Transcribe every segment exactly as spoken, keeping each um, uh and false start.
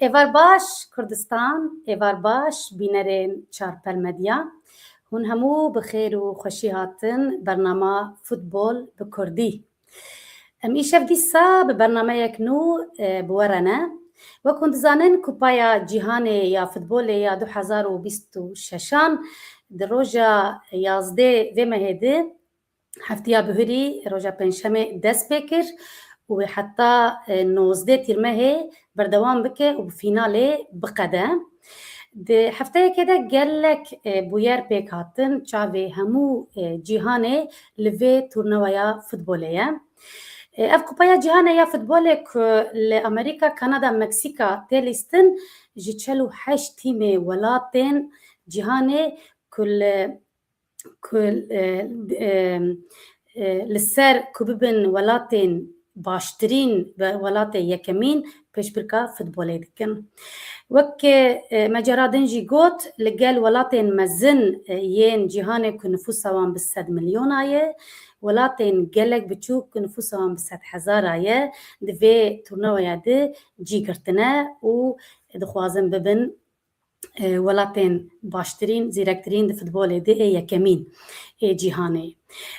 Êvar baş Kurdistan, êvar baş bînerên Çarpel Medya. Hûn hemû bi xêr û xweşî hatin bernama Futbol bi Kurdî. Em îşev dîsa bi bernameyek nû, e, bi we re ne. Wek hûn dizanin, Kupaya Cîhanê ya Futbolê ya du hezar û bîst û şeşan di roja yazdê vê mehê de, heftiya bihurî, roja pêncşemê dest pê kir û wê heta, e, nozdeh tîrmehê berdewam bike û bi fînalê biqede. Di hefteyekê de gelek, e, bûyer pêk hatin, çavê hemû, e, cîhanê li vê turnewaya futbolê ye. E, ev Kupaya Cîhanê ya futbolê ku li Amerîka, Kanada, Meksîka tê lîstin, ji çel û heşt tîmê welatên cîhanê ku li ku, e, e, e, li ser ku bibin welatên baştirîn ve welatê yekemîn pêşbirka futbolê dikin. Wek, e, me cara din jî got, li gel welatên mezin, e, yên cîhanê ku nifûsa wan bi sed milyona ye, welatên gelek biçûk ku nifûsa wan bi sed hezara ye, di vê turnewaya de cî girtine û dixwazin bibin e, welatên baştirîn, zîrektirîn di futbolê de ê yekemîn ê cîhanê.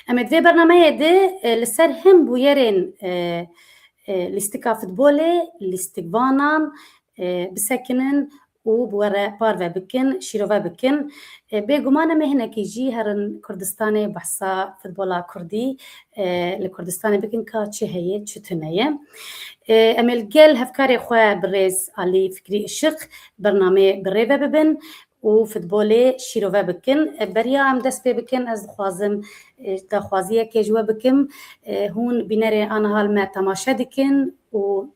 Em ê di vê bernameyê de, e, li ser hin bûyerên, e, e, lîstika futbolê, lîstikvanan, e, bisekinin û bi we re parve bikin, şîrove bikin. E, bêguman em ê hinekî jî herin Kurdistanê behsa futbola kurdî, e, li Kurdistanê bikin ka çi heye, çi tune ye. E, em ê li gel hevkarê xwe birêz Alî Fikrî Işiq bernameyê bi rê ve bibin û futbolê şîrove bikin. E, beriya em dest pê bikin, ez dixwazim, e, daxwaziyekê ji we bikim. E, hûn bînerê aniha li me temaşe dikin û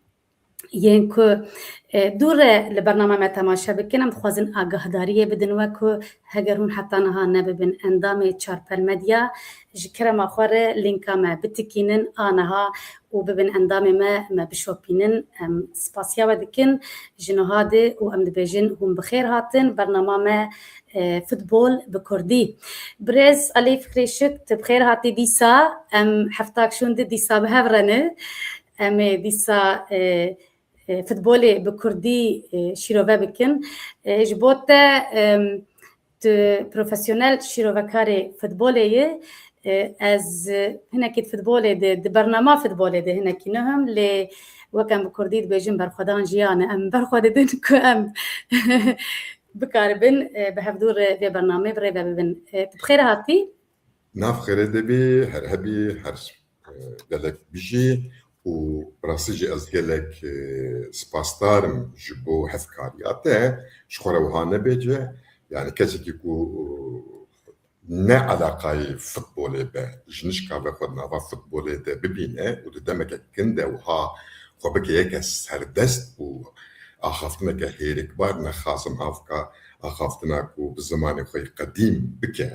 yên ku, e, dûr re li bernama me temaşe bikin, em dixwazin agahdariyê bidin we ku heger hûn heta niha nebibin endamê Çarpel Medya, ji kerema xwe re lînka me bitikînin aniha û bibin endamê me, me bişopînin. Em spasiya we dikin ji niha de û em dibêjin hûn bi xêr hatin bernama me, e, Futbol bi Kurdî. Birêz Alî Fikrî Işik, tu bi xêr hatî dîsa. Em heftak şûn di dîsa bi hev re ne. Em ê dîsa, e, e, futbolê bi kurdî, e, şîrove bikin. E, ji bo te, em, tu profesyonel şîrovekarê futbolê yî. E, ez, e, hinekî di futbolê de, di bernama futbolê de hinekî nuh im, lê wek em bi kurdî dibêjin berxwedan jiyan e. Em berxwe didin ku em bikaribin, e, bi hevdû re vê bernamê bi rê ve bibin. E, tu bi xêr hatî. Nav xêrê de bî, her hebî, her, e, gelek bijî û bi rastî jî ez gelek, e, spasdar im ji bo hevkariya te. Ji xwe re wiha nebêje, yani kesekî ku, e, ne eleqayê futbolê be, ji nişka ve xwe di nava futbolê de bibîne û di demeke kin de wiha xwe bike yeke serdest û axaftineke hêrikbar, nexasim havka axaftina ku bi zimanê xwe yê qedîm bike,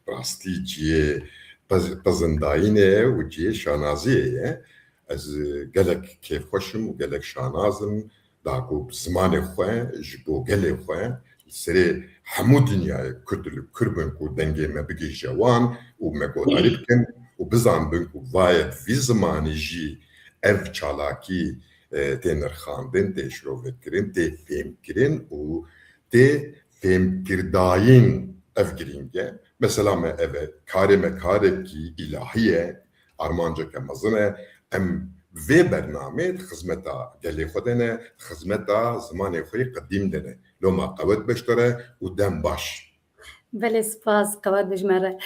bi rastî cihê pez-, pezindayînê ye û cihê şanaziyê ye. Ez, e, gelek kêfxweş im û gelek şanaz im, da ku bi zimanê xwe, ji bo gelê xwe, li serê hemû dinyayê Kurd li Kurd bin ku dengê me bigihîje wan û me guhdarî bikin û bizanbin ku vaye bi vî zimanî jî ev çalakî, e, tê nirxandin, tê şirovekirin, tê fêmkirin û tê fêmkirdayîn. Ev girîng e. Mesela me ev e. Karê me karekî îlahî ye, armanceke mezin e. Em vê bernamê di xizmeta gelê xwe de ne, di xizmeta zimanê xwe yê qedîm de ne. Loma qewet be ji te re û dem baş. Belê, spas, qewet be ji me re.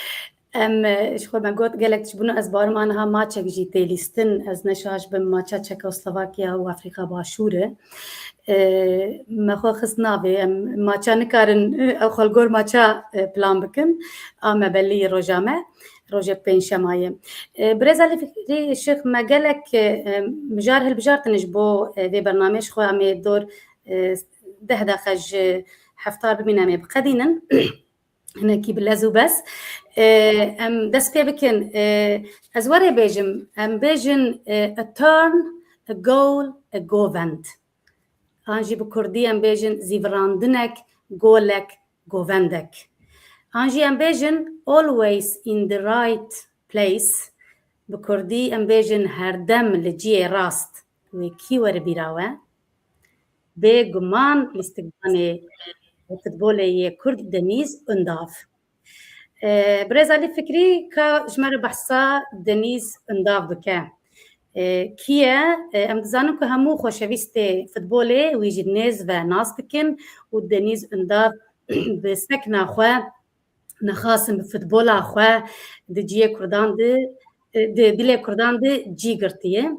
Em, e, ji xwe me got, gelek tişt bûn, ez bawerim aniha maçek jî tê lîstin, ez ne şaş bim, maça Çekoslovakiya û Afrîka Başûr e. E, me xwe xist navê, em maça nikarin, e, ew xwe li gor maça, e, plan bikin. A me belî roja me, rojê pêncşema ye. E, Birêz Alî Fikrî Şix, me gelek, e, e, mijar hilbijartin ji bo, e, vê bernamê, ji xwe em ê dor, e, deh deqe ji heftar bimîne, em ê biqedînin. Hinekî bi lez û bes. E, em dest pê bikin. E, ez werê bêjim, em bêjin, e, a turn, a goal, a govend. An jî bi kurdî em bêjin zîvirandinek, golek, govendek. An jî em bêjin always in the right place. Bi kurdî em bêjin herdem li cihê rast. Wê kî were bîra we? bê guman lîstikvanê futbolê yê Kurd Denîz Undav. E, Birêz Alî Fikrî ka ji me re behsa Denîz Undav bike. E, kî ye? E, em dizanin ku hemû xoşewîstê futbolê wî jî nêz ve nas dikin û Denîz Undav bi sekna xwe nexasim bi futbola xwe di ciyê Kurdan de, e, di dilê Kurdan de cî girtiye.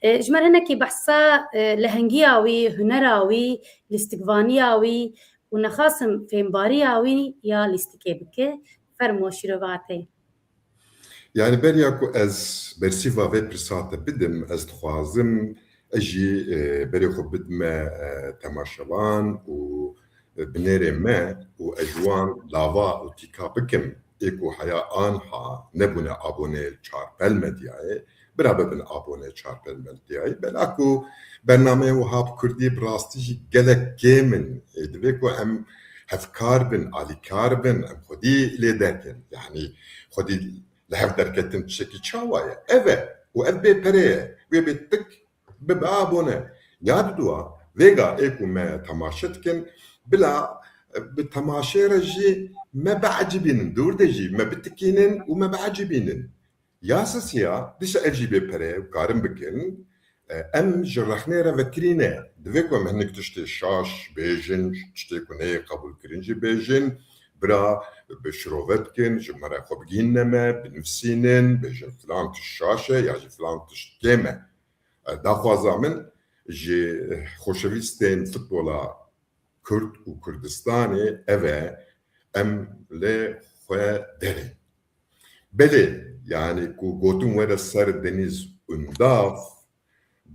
E, ji me re hinekî behsa, e, lehengiya wî, hunera wî, lîstikvaniya wî û nexasim fêmbariya wî ya lîstikê bike. Fermo şîrova te. Yani beriya ku ez bersîva vê pirsa te bidim, ez dixwazim ez jî, e, berê xwe bidime, e, temaşevan û, e, binêrê me û ez ji wan lava û tîka bikim. Ê ku heya anha nebûne abonê Çarpel Medyayê, bira bibin abonê Çarpel Medyayê. Bela ku bernameyên wiha bi kurdî bi rastî jî gelek kêm in. Ê, divê ku em hevkar bin, alîkar bin, em xwedî lê derkin. Yani xwedî li hev derketin tiştekî çawa ye? Ev e. Û ev bê pere ye. Wê bê tik bibe abone. Ya diduwa, vêga ê ku me temaşe dikin, bila, e, bi temaşê re jî me biecibînin, dûr de jî me bitikînin û me biecibînin. Ya sisiya, dişa ev jî bê pere ye û karin bikin. E, em ji rexnê re vekirî ne. Divê ku em hinek tiştê şaş bêjin, tiştê ku neyê qebûlkirin jî bêjin. Bira bi şirove bikin, ji me re xwe bigihînine me, binivîsînin, bêjin filan tişt şaş e ya jî filan tişt kêm e. E, daxwaza min ji xoşewîstên futbola Kurd û Kurdistanê ev e, em lê xwe derê. Belê, yani ku gotin were ser Denîz Undav,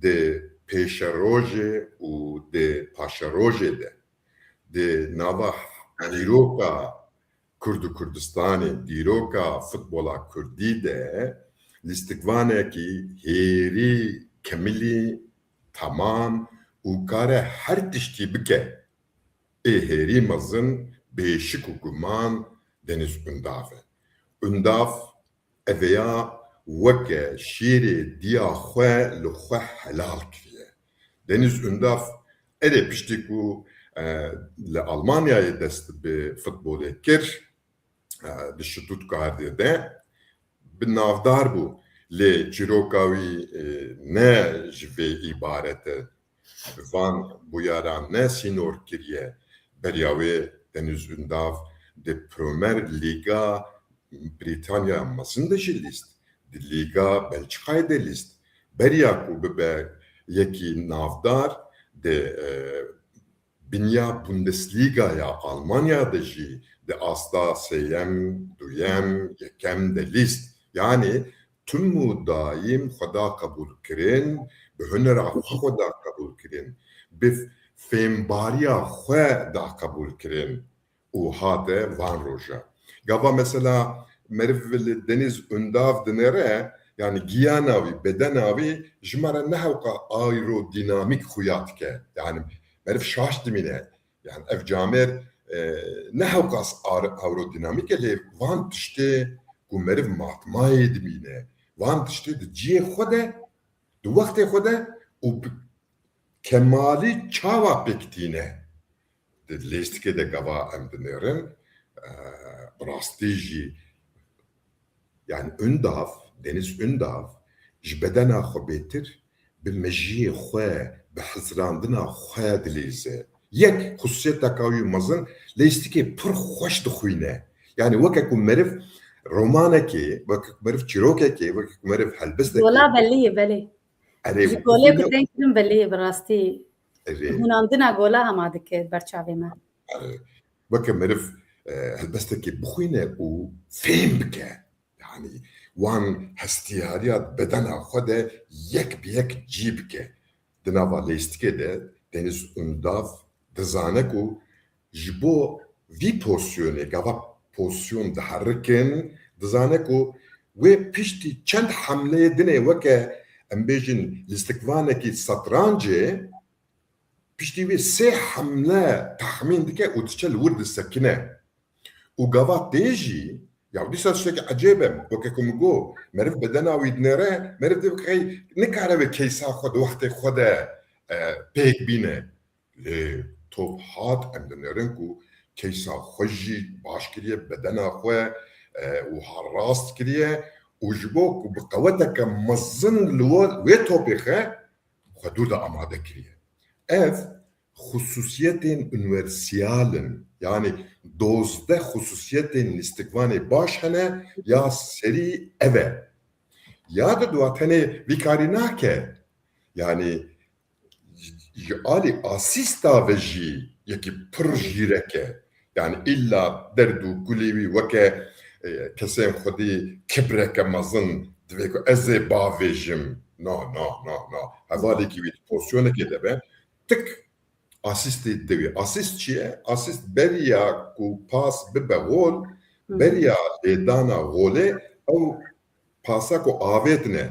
di pêşerojê û di paşerojê de, di nava dîroka Kurd û Kurdistanê, dîroka futbola kurdî de lîstikvanekî hêrî, kemilî, temam û kare her tiştî bike. Ê hêrî mezin bêşik û guman Denîz Undav e. Undav eveya weke şîrê diya xwe li xwe helal kiriye. Denîz Undav erê piştî ku, e, li Almanyayê dest bi futbolê kir, e, di Stuttgartê de bi navdar bû. Lê çîroka wî, e, ne ji vê îbaret e. Bi van bûyaran ne sînor kiriye. Beriya wê Denîz Undav di Premier Lîga Brîtanya mezin de jî lîst, di Lîga Belçikayê de lîst. Beriya ku bibe yekî navdar di, e, binya Bundesliga ya Almanya de jî di asta sêyem, duyem, yekem de lîst. Yani tim û daîm xwe da qebûlkirin, bi hunera xwe xwe da qebûlkirin, bi fêmbariya xwe da qebûlkirin û hate van roja. Gava mesela meriv li Denîz Undav dinêre, yani giyana wî, bedena wî ji me re ne hewqa aerodînamîk xuya dike. Yani meriv şaş dimîne. Yani ev camêr, e, ne hewqas ar-, aerodînamîk e, lê van tiştê ku meriv matmayê dimîne, van tiştê di cihê xwe de, di wextê xwe de û bi kemalî çawa pêk tîne. Di lêstikê de gava em dinêrin, e, bi rastî jî, yani Undav, Denîz Undav ji bedena xwe bêtir bi mejiyê xwe, bi hizirandina xwe dilîze. Yek xusûsiyeteka wî mezin, lêstikê pir xweş dixwîne. Yani weke ku meriv romanekê, weke ku meriv çîrokekê, weke ku meriv helbestekê. Gola belî ye, belê. Erê, ji golê ku tên kirin belê ye, bi rastî. Erê. Hûnandina gola hema dike ber çavê me. Erê. Weke meriv, e, helbestekê bixwîne û fêm bike. Yani wan hestiyariya bedena xwe de yek bi yek cî bike. Di nava lêstikê de Denîz Undav dizane ku ji bo vî pozisyonê, gava pozisyon diherikin, dizane ku wê piştî çend hemleyê dinê weke, em bêjin, lîstikvanekî setrancê, piştî wê sê hemle texmîn dike û diçe li wir disekine. Û gava tê jî, ya dîsa tiştekî ecêb e, weke ku min got, meriv bedena wî dinêre, meriv dê bikey, nikare wê keysa xwe di wextê xwe de, e, pêk bîne. Lê top hat, em dinêrin ku keysa xwe jî baş kiriye, bedena xwe, e, wiha rast kiriye û ji bo ku bi qeweteke mezin li we-, wê topê xe xwe dûr de amade kiriye. Ev xusûsiyetên universal in, yanî dozdeh xusûsiyetên lîstikvanê baş hene, ya serî ev e. Ya di dua tenê vî karî nake, yanî ji alî asîsta ve jî yekî pir jîrek e. Yani îlla derd û kulî wî weke, e, kesên xwedî kibreke mezin divê ku ez ê bavêjim. No, no, no, no. Hevalekî wî di pozisyonekê de be, tik asîstê dide wî. Asîst çi ye? Asîst beriya ku pas bibe gol, beriya lêdana golê ew pasa ku avêtine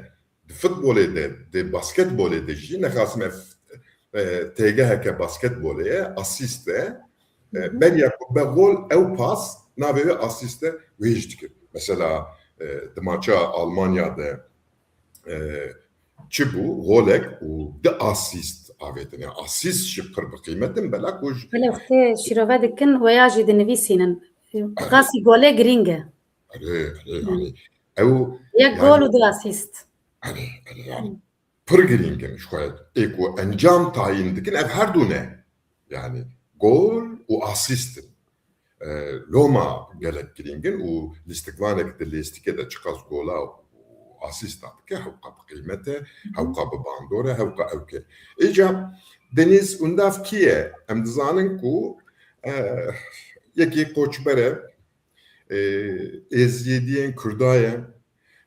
di futbolê de, di basketbolê de jî, nexasime, e, têgeheke basketbolê ye, asîst e. E, beriya ku be gol, ew pas navê wê asîst e, wê jî dikir. Mesela, e, di maça Almanya de, e, çi bû? Golek û di asîst avêtine. Asîst jî pir bi qîmet in, bela ku ji Belê wextê şîrove dikin, weya jî dinivîsînin. Qasî golê girîng e. Erê, erê, yani, ew, Yek yani, gol û du asîst. Erê, erê, yani, pir girîng in ji xwe. Ê ku encam tayîn dikin, ev her du ne. Yani, gol û asîst in. E, loma gelek girîng in û lîstikvanek di lêstikê de çiqas gola û asîsta dike, hewqa bi qîmet e, hewqa bi bandor e, hewqa ew ke. Îca Deniz Undav kî ye? Em dizanin ku, e, yekî koçber e, e, Êzidiyên Kurda ye.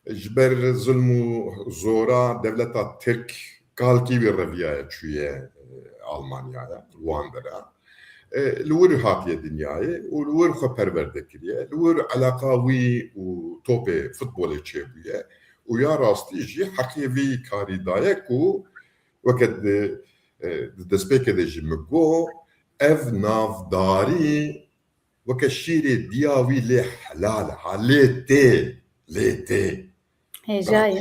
Ji ber zilm û zora dewleta Tirk kalkî wî reviyaye çûye, e, Almanyaya, li Wander'a. E, li wir hatiye dinyayê û li wir xwe perwerde kiriye. Li wir eleqa wî û topê futbolê çêbûye û ya rastî jî heqê vî karî daye ku weke di, e, di destpêkê de jî min got, ev navdarî weke şîrê diya wî lê helal e, ha, lê tê, lê tê. Hêja ye.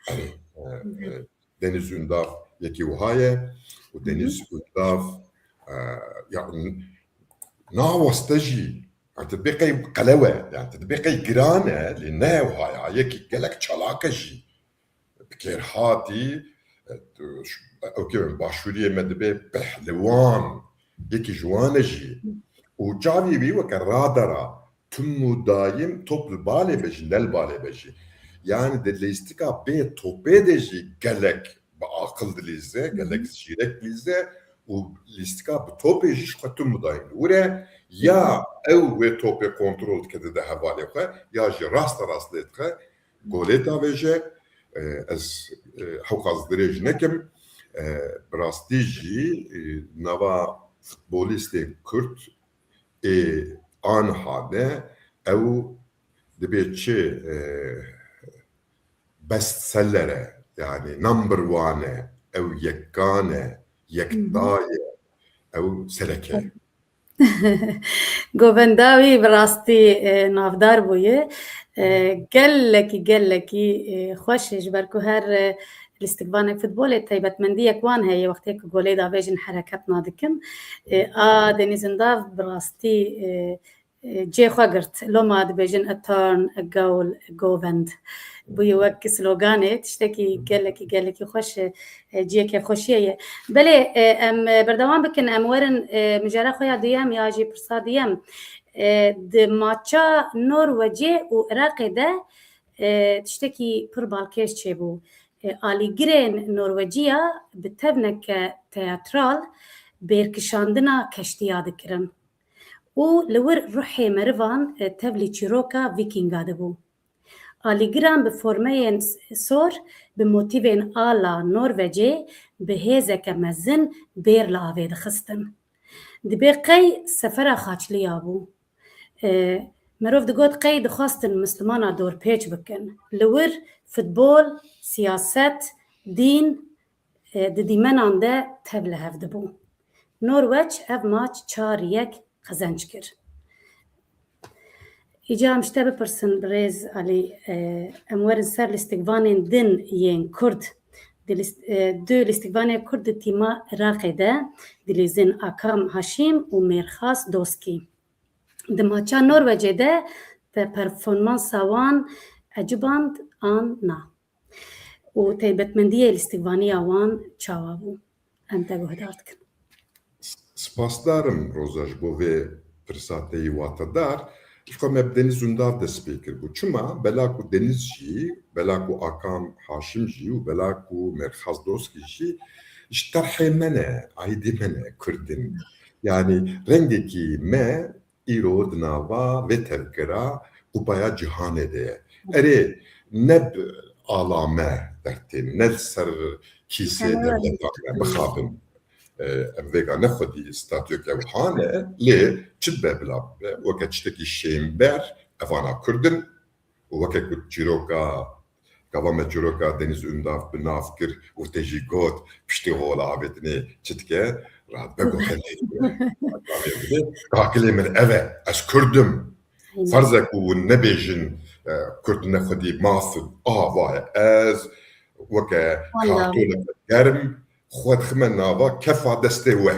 Erê, e, e, Deniz Undav yekî wiha ye û Deniz Undav, e, ya, n-, naweste jî, yani, tu dibê qey qelew e, yani, tu dibê qey giran e, lê ne wiha ya, yekî gelek çalak e jî. Bi kêr hatî, e, tu, ş-, ew kê min, başûriyê me dibê pehliwan, yekî ji wan e jî. Û çavê wî weke radara, tim û dayim top li balê be jî, ne li balê be jî. Yani di lîstika bê topê de jî gelek bi aqil dilîze, gelek zîrek dilîze û lîstika bi topê jî ji xwe tim û dayim li wir e. Ya ew wê topê kontrol dike, dide hevalê xwe, ya jî raste rast lê dixe, golê davêje. E, ez, e, hewqas dirêj nekim. E, bi rastî jî, e, nava futbolîstên Kurd ê aniha de ew dibê çi, e, bestseller e, yani number one e, ew yekan e, yekta ye, ew sereke ye. Govenda wî bi rastî, e, navdar bûye. E, gelekî, gelekî, e, xweş e, ji ber ku her, e, lîstikvanek futbolê taybetmendiyek wan heye, wextê ku golê davêjin hereket nadikin. E, a Deniz Undav bi rastî, e, e, cê xwe girt. Loma dibêjin a turn, a goal, a govend. Bûye wek sloganê, tiştekî gelekî, gelekî xweş e, e, ciyê kêfxweşiyê ye. Belê, e, em, e, berdewam bikin, em werin, e, mijara xwe ya duyem ya jî pirsa duyem. E, di maça Norwecê û Iraqê de, e, tiştekî pir balkêş çêbû. E, alîgirên Norweciya bi tevneke teatral bêrkişandina keştiya dikirin. Û li wir ruhê merivan, e, tevlî çîroka Vîkînga dibû. Alîgiran bi formeyên s-, sor, bi motîvên ala Norvecê bi hêzeke mezin bêr li avê dixistin. Dibê qey sefera xaçliya bû. E, merov digot qey dixwastin Mislimana dorpêç bikin. Li wir futbol, siyaset, dîn, e, di dîmenan de tev li hev dibû. Norweç ev maç çar yek qezenc kir. Îca em ji te bipirsin, birêz Alî, e, em werin ser lîstikvanên din yên Kurd. Di lîst-, e, du lîstikvanê Kurd di tîma Iraqê de dilîzin Akam Haşîm û Mêrxas Doskî. Di maça Norwecê de te performansa wan eciband an na? Û taybetmendiyê lîstikvaniya wan çawa bû? Em te guhdar dikin. Spasdar im Roza ji bo vê pirsa te yî watedar. Ji xwe me bi Deniz Undav dest pê kiribû. Çima? Bela ku Deniz jî, bela ku Akam Haşim jî û bela ku Mêrxas Doskî jî ji terhê me ne, aîdê me ne, Kurd in. Yanî rengekî me îro di nava vê tevgera Kupaya Cîhanê de ye. Erê, ne bi ala me dertên, ne li ser kîsê dewleta me bixabin. E, em vêga ne xwedî statûyeke wiha ne, lê çi dibe bila bibe, weke tiştekî şênber, evana Kurd in û weke ku çîroka, gava me çîroka Deniz Undav bi nav kir û te jî got, piştî hola avêtinê çi dike, radibe goxelê. Kakilê min ev e, ez Kurd im. Ferz e ku hûn nebêjin, e, Kurd ne xwedî maf in. Ava ye, ez weke kartoleke germ xwe dixime nava kefa destê we.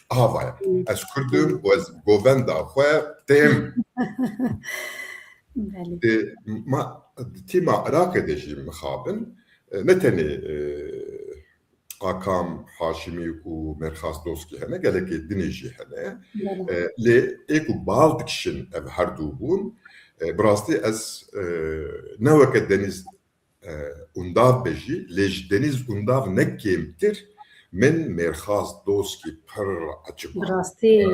Ava ye. Ez Kurd im û ez govenda xwe têm. Belê. E, ma, di tîma Iraqê de jî mixabin, e, ne tenê, e, Akam Haşimî û Mêrxas Doskî hene, gelekê dinê jî hene. Belê. E, lê ê ku bal dikişin ev her du bûn, e, bi rastî ez, e, ne weke Deniz, e, Undav be jî, lê ji Deniz Undav ne kêmtir min Mêrxas Doskî pir ecib. Bi rastî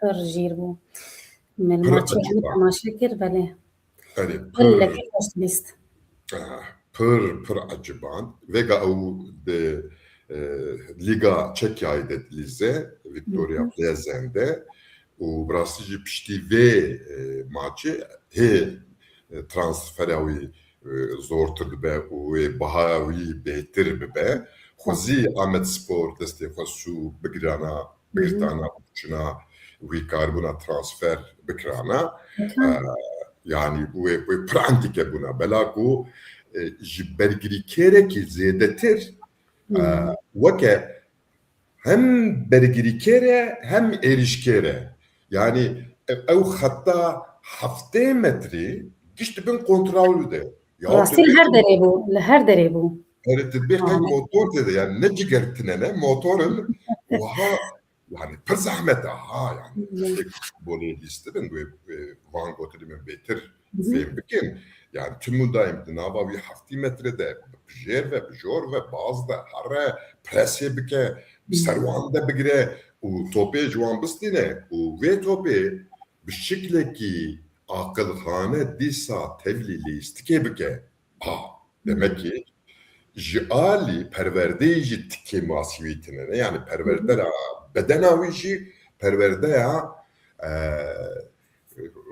pir jîr bû. Min maçê hemî temaşe kir, belê. Erê, pir, pir, pir eciband. Vêga ew di, e, Lîga Çekyayê de dilîze, Victoria Plzen de û bi rastî jî piştî vê, e, maçê hê, e, transfera wî, e, zortir dibe û wê baha wî bêtir bibe. Xwezî Amedspor destê xwe sû bigirana, bigirtana û çûna wî karibûna transfer bikirana. E, yanî wê, wê pir entîke bûna. Bela ku, e, ji bergirîkêrekî zêdetir, e, weke hem bergirîkêr e hem êrîşkêr e. Yanî ew, ew xeta heftê metrî giş di bin kontrolê de. Rastî li her derê bû, li her derê bû. Erê, tu dibê qey motor tê de, yanî ne ciger tine ne, motor in, wiha, yanî pir zehmet e, ha, yanî, tiştek bolê lîstin, wê, wê van gotinê min bêtir fêm bikin. Yanî, tim û daîm di nava wî heftî metre de, bi jêr ve, bi jor ve, baz de, here, presê bike, bi ser wan de bigire û topê ji wan bistîne û vê topê bi şiklekî aqilxane dîsa tevlî lîstikê bike. Ha, demekî ji alî perwerdeyê jî tikê masî wî tine ne. Yanî perwerdera bedena wî jî perwerdeya, e,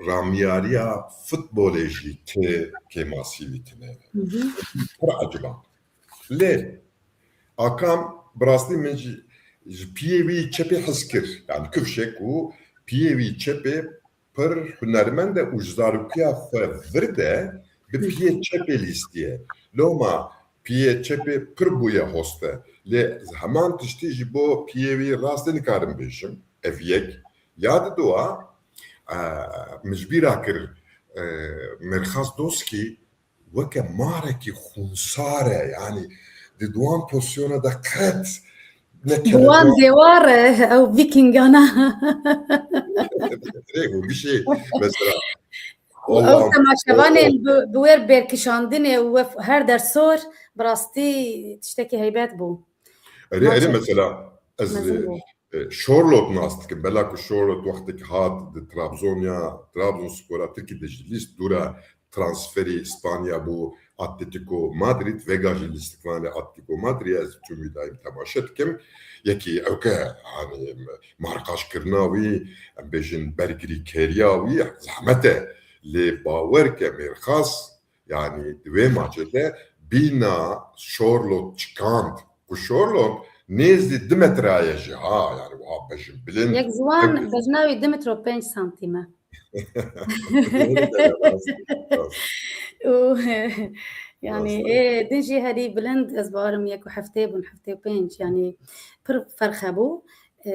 ramiyariya futbolê jî ti kêmasî wî tine. Pir eciba. Lê Akam bi rastî min ji, ji piyê wî çepê hez kir. Yanî kifşek û piyê wî çepê pir hunermend e û ji zarokiya xwe vir de bi piyê çepê lîstiye. Loma piyê çepê pir bûye hoste. Lê heman tiştî ji bo piyê wî rastê nikarim bêjim. Ev yek. Ya didowa, e, min ji bîra kir, e, Mêrxas Doskî weke marekî xûnsar e. Yanî di duwan pozisyona de qet ne Duwan dêwar e, ew Vîkingana. Rê û bişê mesela. Ew temaşevanên bi, bi wêr bêrkişandinê û wef-, her der sor, bi rastî tiştekî heybet bû. Erê, erê, mesela ez, e, Charlotte nas dikim. Bela ku Charlotte wextekî hat di Trabzon ya, Trabzonspora Tirkî de jî lîst dûra transferî Îspanya bû Atletico Madrid, vêga jî lîstikvanê Atletico Madrid, ez tûmî daîm temaşe dikim. Yekî ew ke, hanî, markaşkirina wî, em bêjin bergirîkeriya wî, zehmet e. Lê bawer ke Mêrxas, yanî di wê maçê de bîna Charlotte çikand. Ku Charlotte nêzî du metre ye jî, ha, yanî wiha bejin bilind. Yek ziwan bejna wî du metro pênc santîm e. Û Yani ê din jî herî bilind, ez bawerim yek û heftê bûn, heftê û pênc, yani pir ferq hebû. E,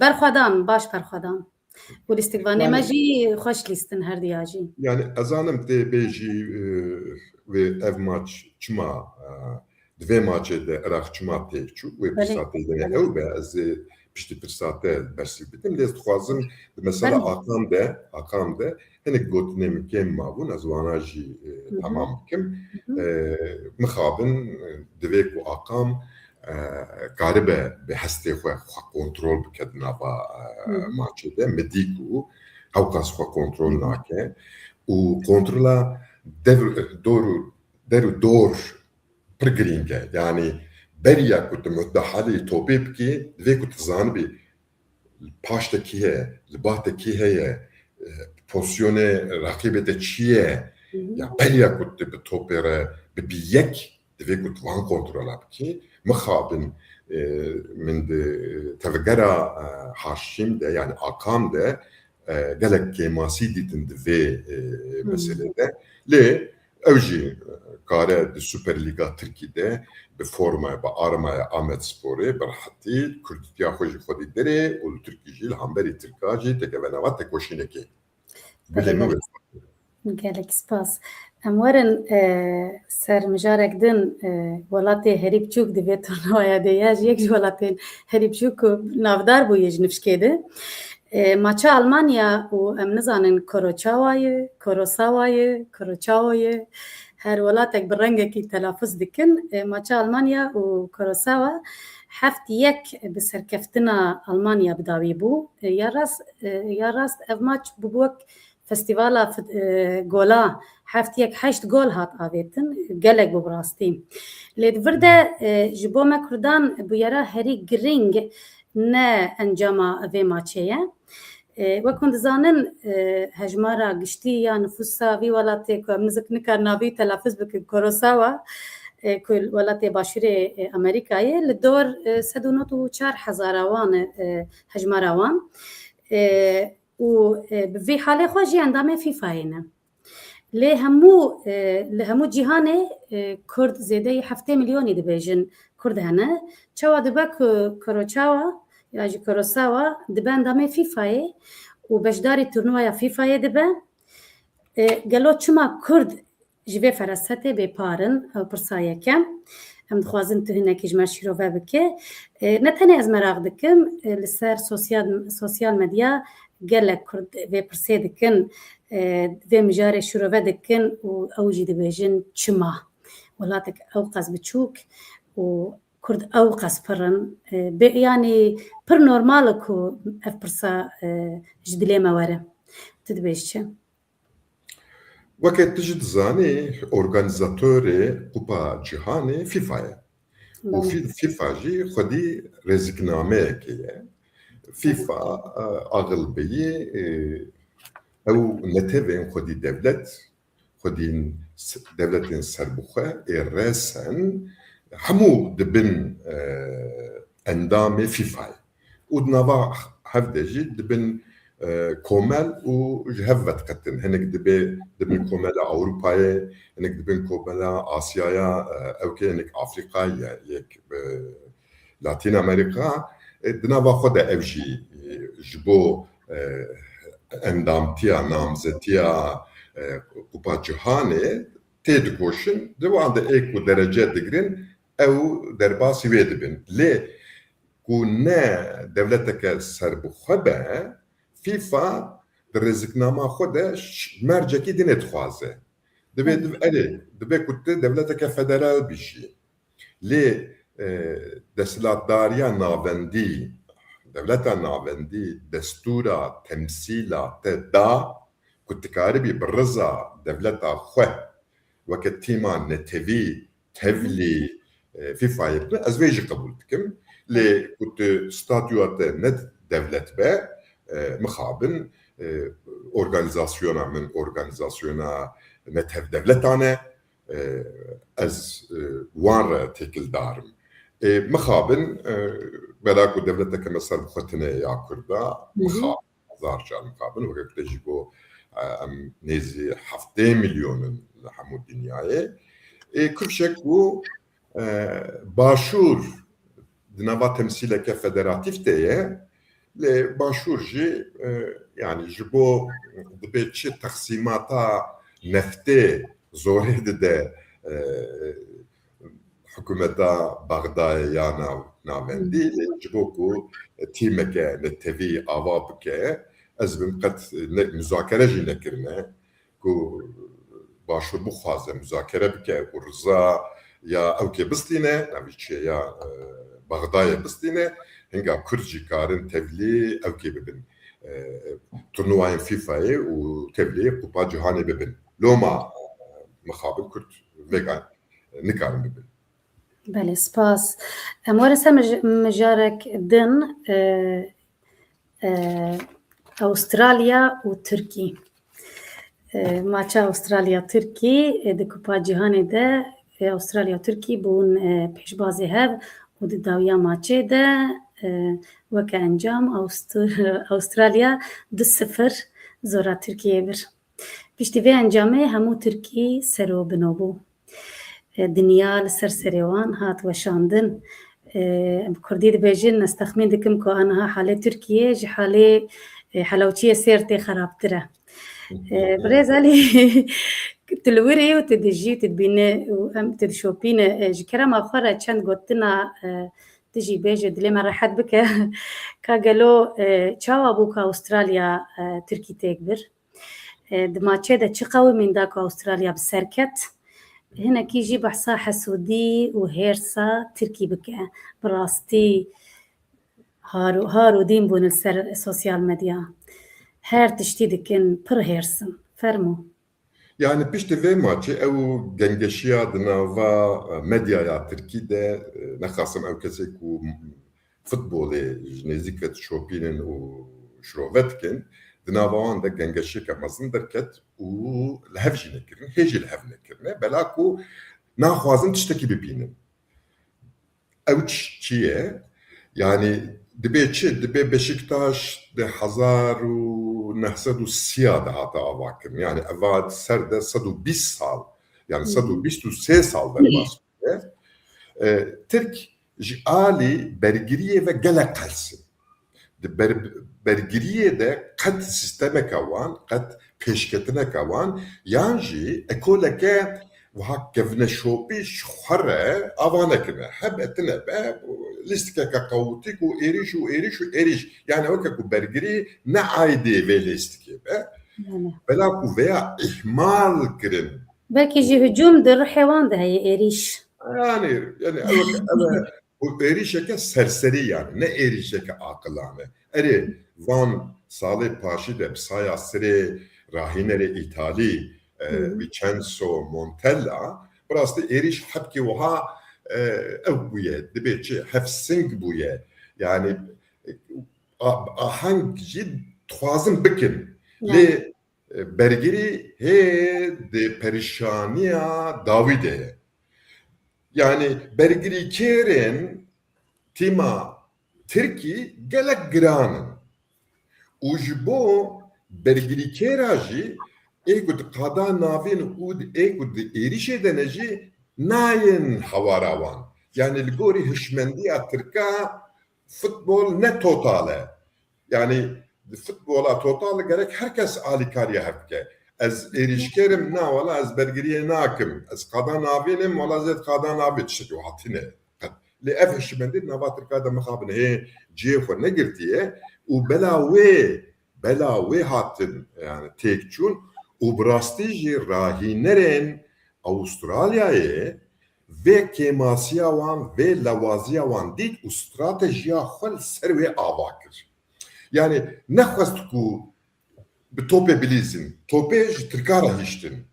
berxwedan, baş berxwedan. Û lîstikvanê me jî xweş lîstin her diya jî. Yani ez zanim tê bêjî, e, wê ev maç çima, e, di vê maçê de Iraq çima têk çû, wê pirsa tê de ne ew be, ez ê piştî pirsa te bersîv bidim. Lê ez dixwazim di mesela Akam de, Akam de hinek gotinê min kêm mabûn, ez wana jî, e, temam bikim. E, mixabin, e, divê ku Akam, e, karibe bi hestê xwe, xwe kontrol bike di nava, e, maçê de. Mi dî ku hewqas xwe kontrol nake û kontrola dev, dor û, der û dor pir girîng e. Yani beriya ku tu mudahaleyê topê bikî, divê ku tu zanibî paş te kî heye, li ba te kî heye, e, pozisyonê reqîbê te çi ye? Ya beriya ku tu bi topê re bibî yek, divê ku tu van kontrola bikî. Mixabin, e, min di tevgera, e, Haşîm de, yani Akam de, e, gelek kêmasî dîtin di vê, e, meselê de. Lê ew jî, e, kare di Super Lîga Tirkî de bi formaya, bi armaya Amedsporê bi rehetî kurdîtiya xwe jî xwedî derê û li Tirkî jî li hemberî Tirka jî têkeve nava tekoşînekê. Bilê min wê. Gelek spas. Em werin, e, ser mijarek din, e, welatê herî biçûk di vê turnuvaya de ye, ji yek ji welatên herî biçûk ku navdar bûye ji nifşkê de. E, maça Almanya û em nizanin Koroçawa ye, Korosawa ye, Koroçawo ye. Her welatek bi rengekî telafuz dikin. E, maça Almanya û Korosawa heft yek bi serkeftina Almanya bi dawî bû. E, ya rast, e, ya rast ev maç bû wek festîvala fut-, e, gola heft yek heşt gol hat avêtin. Gelek bû bi rastî. Lê di vir de, e, ji bo me Kurdan bûyera herî girîng ne encama vê maçê ye. E, wek hûn dizanin, e, hejmara giştî ya nifûsa vî welatê ku em nizik nikarin navî telafuz bikin, Korosawa, e, ku welatê başûrê, e, Amerîkayê, li dor, e, sed û nod û çar hezara wan e, e, hejmara wan. E, û, e, bi vî halê xwe jî endamê FIFAyê ne. Lê hemû, e, li hemû cîhanê, e, Kurd zêdeyî heftê milyonî dibêjin Kurd hene. Çawa dibe ku Koroçawa ya jî Korosawa dibe endamê FIFAyê û beşdarî turnuvaya FIFAyê dibe? E, gelo çima Kurd ji vê ferasetê bêpar in? Ew pirsa yekem. Em dixwazin tu hinekî ji me şîrove bike. E, ne tenê ez meraq dikim, e, li ser sosyal, sosyal medya gelek Kurd vê pirsê dikin, e, vê mijarê şîrove dikin û ew jî dibêjin çima? Welatek ew qas biçûk û Kurd ew qas pir in. E, bê, yanî pir normal e ku ev pirsa, e, ji dilê me were. Tu dibêjî çi? Weke tu jî dizanî, organîzatorê Kupa Cîhanê FIFA ye. Û Belê. Fî-, FIFA jî xwedî rêziknameyekê ye. FIFA, e, axil beyî, e, ew netewên xwedî dewlet, xwedî s-, dewletên serbixwe ê resen hemû dibin, e, endamê FIFAyê. Û di nava hev de jî dibin, e, komel û ji hev vediqetin. Hinek dibe, dibin komela Ewropayê, hinek dibin komela Asyaya, e, ewkê hinek Afrîkayê ye, yek, e, Latîn Amerîka. E, di nava xwe de ev jî, e, ji bo, e, endamtiya, namzetiya, e, Kupa Cîhanê tê dikoşin. Di wan de ê ku derece digirin, ew derbasî wê dibin. Lê ku ne dewleteke serbixwe be, FIFA di rêziknama xwe de ş-, mercekî dinê dixwaze. Dibe, Hı. dibe, erê, dibe ku tu dewleteke federal bî jî. Lê, e, desthilatdariya navendî, dewleta navendî destûra temsîla te da ku tu karibî bi riza dewleta xwe weke tîma netewî tevlî, e, FIFAyê bibe, ez vê jî qebûl dikim. Lê ku tu statûya te ne dewlet be, e, mixabin, e, organîzasyona min, organîzasyona netewdewletan e, e, ez, e, wan re têkildar im. E, mixabin, e, bela ku dewleteke me serbixwe tune ya Kurda, Hı hı. mixabin. Hezar car mixabin, weke ku te jî got, e, em nêzî heftê milyon in li hemû dinyayê. Ê kifşek ku, e, Başûr di nava temsîleke federatîf de ye, lê Başûr jî, e, yanî ji bo dibe çi texsîmata neftê zorê dide, e, hikûmeta Bexdayê ya nav-, navendî, lê ji bo ku tîmeke netewî ava bike, ez bim qet ne, muzakere jî nekirine ku Başûr bixwaze muzakere bike û riza ya ewkê bistîne, navî çi ya, e, Bexdayê bistîne, hinga Kurd jî karin tevlî ewkê bibin. E, turnuvayên FIFAyê û tevlî Kupa Cîhanê bibin. Loma, e, mixabin Kurd vêga nikarin bibin. Belê, spas. Em werin ser mij-, mijarek din, e, e, Avustralya û Tirkî. E, maça Avustralya-Tirkî, e, di Kupa Cîhanê de, e, Avustralya-Tirkî bûn, e, pêşbazê hev û di dawiya maçê de, e, weke encam Awustur-, Avustralya du sifir zora Tirkiyê bir. Piştî vê encamê hemû Tirkî ser û bino bû. E, dinya li ser serê wan hat weşandin. E, em bi kurdî dibêjin, ez texmîn dikim ku aniha halê Tirkiyê ji halê, e, Helewçiyê Sêrtê xerabtir e. E, birêz Elî, tu li wir î û tu dijî, tu dibîne û em tu dişopîne. E, ji kerema xwe re çend gotina, e, tu jî bêje, dilê me rehet bike. Ka gelo, e, çawa bû ka Avustralya, e, Tirkî têk bir? E, di maçê de çi qewimîn da ku Avustralya bi ser ket? Hinekî jî behsa hesûdî û hêrsa Tirkî bike. Bi rastî har û, har û dîn bûn li ser sosyal medya. Her tiştî dikin, pir hêrs in. Fermo. Yani piştî vê maçê ew gengeşiya di nava, e, medyaya Tirkî de, e, nexasim ew kesê ku futbolê ji nêzîk ve dişopînin û şirove dikin, di nava wan de gengeşiyeke mezin derket û li hev jî nekirin, hê jî li hev nekirine, bela ku naxwazin tiştekî bibînin. Ew çi, çi ye? Yani dibe çi? Dibe Beşiktaş di hezar û neh sed û sî de hate avakirin. Yani eva ser de sed û bîst sal, yani Hmm. sed û bîst û sê sal derbas bûye. E, Tirk ji alî bergiriyê ve gelek qels in. Di ber-, bergiriyê de qet sîstemeke wan, qet pêşketineke wan, yan jî ekoleke wiha kevneşopî ji xwe re ava nekirine. Hebe tine be, lîstikeke qewitî ku êrîş û êrîş û êrîş. Yani weke ku bergirî ne aîdê vê lîstikê be. Yani. Bela ku veya îhmal kirin. Belkî jî hicûm di ruhê wan de heye êrîş. Yani, yani ew, ew, bu êrîşeke serserî yani, ne êrîşeke aqilane. Erê, van salê paşî de bi saya sirê rahînerê Îtalî, e, Hı. Vincenzo Montella, bi rastî êrîş hebkê wiha, e, ew bûye, dibê çi, hevsing bûye. Yani, e, a-, aheng jî dixwazin bikin. Yani. Lê, e, bergirî hê di perişaniya dawî de ye. Yani bergirîkêrên tîma Tirkî gelek giran in. Û ji bo bergirîkêra jî ê ku di qada navîn û di, ê ku di êrîşê de ne jî nayên hewara wan. Yani li gorî hişmendiya Tirka futbol ne total e. Yani di futbola total gerek her kes alîkariya hev bike. Ez êrîşker im, na wela ez bergiriyê nakim. Ez qada navîn im, wela ez ê qada navî tiştekî hatine. Lê ev hişmendî nava Tirka de mixabin hê cihê xwe negirtiye û bela wê, bela wê hatin, yani têk çûn û bi rastî jî rahînerên Avustralyayê vê kêmasiya wan, vê lewaziya wan dît û stratejiya xwe li ser wê ava kir. Yani nexwest ku bi topê bilîzin, topê ji Tirka re hiştin.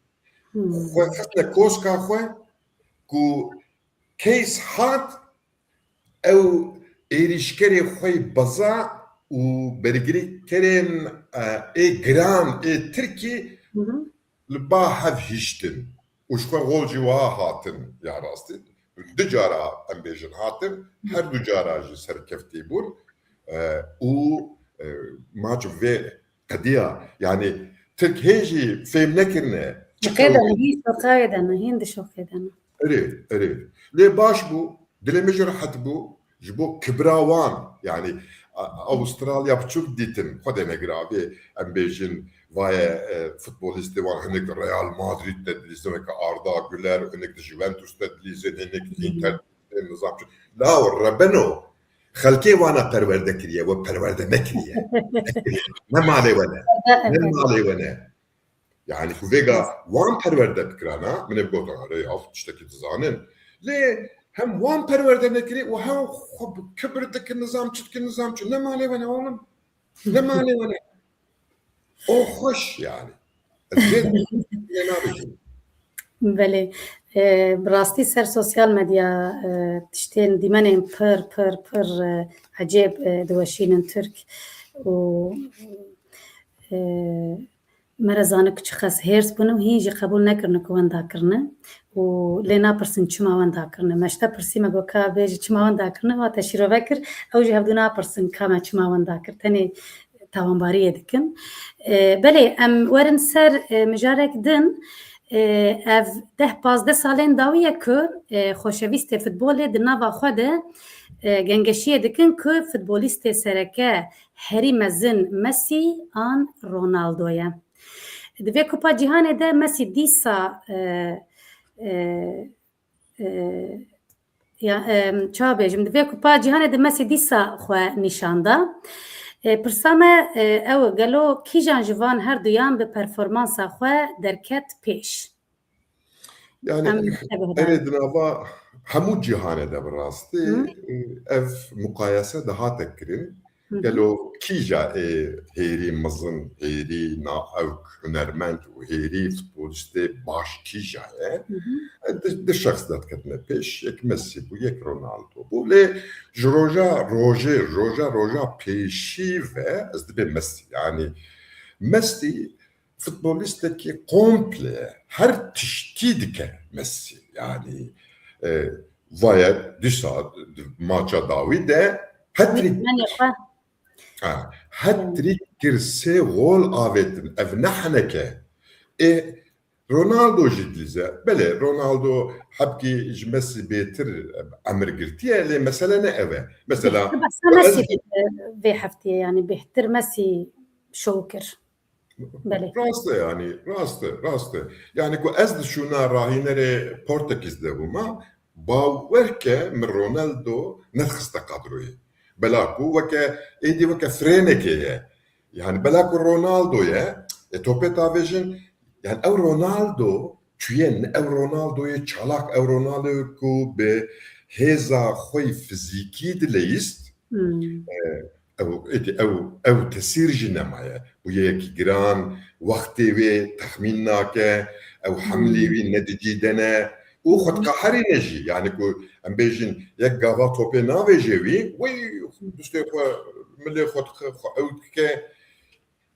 Hmm. Xwe xistine koska xwe ku case hat, ew êrîşkerê xwe yî beza û bergirîkerên, e, ê giran ê Tirkî Hı hı. li ba hev hiştin û ji xwe gol jî wiha hatin, ya rastî. Du cara em bêjin hatin, her du cara jî serkeftî bûn, e, û, e, maç vê qediya, yani Tirk hê jî fêm nekirine. Çi Şoqê de qewimî ne, hîn şoqayê de ne, hîn di şoqê de ne. Erê, erê. Lê baş bû, dilê min jî rehet bû. Ji bo kibra wan, yani, A-, Avustralya biçûk dîtin, Xwedê negire avê, em bêjin, vaye, e, futbolîstê wan hinek di Real Madrid de dilîzin, weke Arda Güler, hinek di Juventus de dilîzin, hinek di Inter, nizam çi. La rebeno, xelkê wana perwerde kiriye, we perwerde nekiriye. Ne malê we ne. Ne malê we ne. Yani ku vêga wan perwerde bikirana, min ê gotin, erê ya, tiştekî dizanin. Lê hem wan perwerde nekirî û hem xwe bi kibir dikin, nizam çi dikin, nizam çi. Ne malê we ne oğlum. Ne malê we ne. O xweş yani. Ez vê nabêjim. Belê. E, bi rastî ser sosyal medya, e, tiştên dîmenên pir, pir, pir, e, ecêb, e, diweşînin Tirk û, e, me re zanik çiqas hêrs bûne û hîn jî qebûl nekirine ku wenda kirine û lê napirsin çima wenda kirine. Me ji te pirsî, me got ka bêjî çima wenda kirine, wa te şîrove kir, ew jî hevdû napirsin ka me çima wenda kir. Tenê tawanbariyê dikin. E, belê, em werin ser, e, mijarek din. E, ev deh pazdeh salên dawî ye ku, e, xoşewîstê futbolê di nava xwe de, e, gengeşiyê dikin ku futbolîstê sereke herî mezin Messi an Ronaldo ye. Di vê Kupa Cîhanê de Messi dîsa, e, e, e, ya, e, çawa bêjim, di vê Kupa Cîhanê de Messi dîsa xwe nîşan da. E, pirsa me, e, ew e, gelo kîjan ji van her duyan bi performansa xwe derket pêş? Yani, Em tevhidar. Erê di nava hemû cîhanê de bi rastî, Hı. e, ev muqayese dihate kirin. Hı hı. Gelo kîja ê hêrî mezin, hêrî naewk, hunermend û hêrî futbolîstê baş kîja ye? Hı hı. E, di, di şexs de diketine pêş, yek Messi bû, yek Ronaldo bû. Lê ji roja rojê, roja roja pêşî ve ez dibê Messi. Yani Messi futbolîstekî komple her tiştî dike Messi. Yani, e, vaye dîsa maça dawî de hat-trick, Dîmenê xwe. Ha, hat-trick kir, sê gol avêtin. Ev ne heneke. Ê, Ronaldo jî dilîze. Belê, Ronaldo hebkî ji Messi bêtir emir girtiye, lê mesele ne ev e. Mesela, Bêhtir behsa Messi vê heftiyê, yani bêhtir Messi şov kir. Belê. Rast e yani, rast e, rast e. Yani ku ez di şûna rahînerê Portekîz de bûma, bawer ke min Ronaldo nedixiste kadroyê. Bela ku weke, êdî weke frênekê ye. Yani bela ku Ronaldo ye, e, topê tavêjin, yani ew Ronaldo çûye, ne ew Ronaldoyê çalak, ew Ronaldo ku bi hêza xwe fizîkî dileyîst, Hmm. e, ew, êdî ew, ew tesîr jî nemaye. Bûye yekî giran, wextê wê texmîn nake, ew hemlê Hmm. wî ne di cî de ne. Û xwe Hmm. diqeherîne jî. Yani ku em bêjin, yek gava topê navêje wî, wî dustê xwe, milê xwe dixe, xwe ew dike.